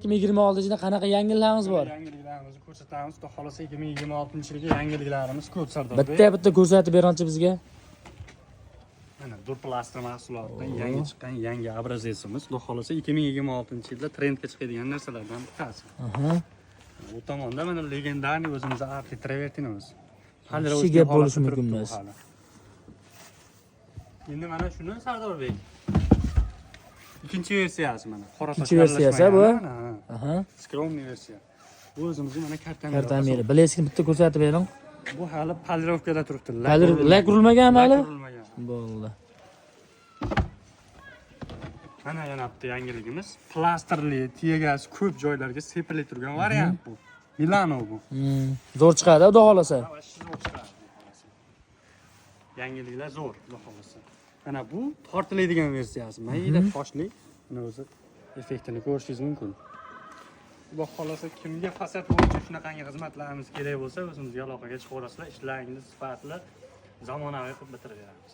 2026 yilda qanaqa yangiliklarimiz bor? Yangiliklarimizni ko'rsatamiz. Xudo xohlasa, 2026-yilgi yangiliklarimiz ko'p, Sardorbek. Bitta bitta ko'rsatib beringchi bizga. Mana, Durplastr mahsulotidan yangi chiqqan yangi образец imiz. Xudo xohlasa, 2026-yilda trendga chiqadigan narsalardan bittasi. U tomonda mana легендарный o'zimizni artli travertinimiz. Вообще gap bo'lishi mumkin emas. Endi mana shuni, Sardorbek. Ikkinchi versiyasi mana. Qora Ikkinchi versiyasi bu? Mana, ha. Скромный versiya. Bu o'zimizni mana kartamera. Kartamera. Блеск ini bitta ko'rsatib bering. Bu hali полировка da turibdi. Lak urilmaganmi hali? Lak urilmagan. Bo'ldi. Mana yana bitta yangiligimiz. Plasterli, tegasi ko'p joylarga sepilib turgan variant bu. Milano bu. Zo'r chiqadi, xudo xohlasa. Ha, вообще zo'r chiqadi, xudo xohlasa. Yangiliklar zo'r, xudo xohlasa. Mana bu tortiladigan versiyasi. Mayda toshli. Buni o'zi effektini ko'rishingiz mumkin. Xudo xohlasa, kimga fasad bo'yicha shunaqangi xizmatlarimiz kerak bo'lsa, o'zimizga aloqaga chiqaverasizlar. Ishlaringizni sifatli, zamonaviy qilib bitirib beramiz.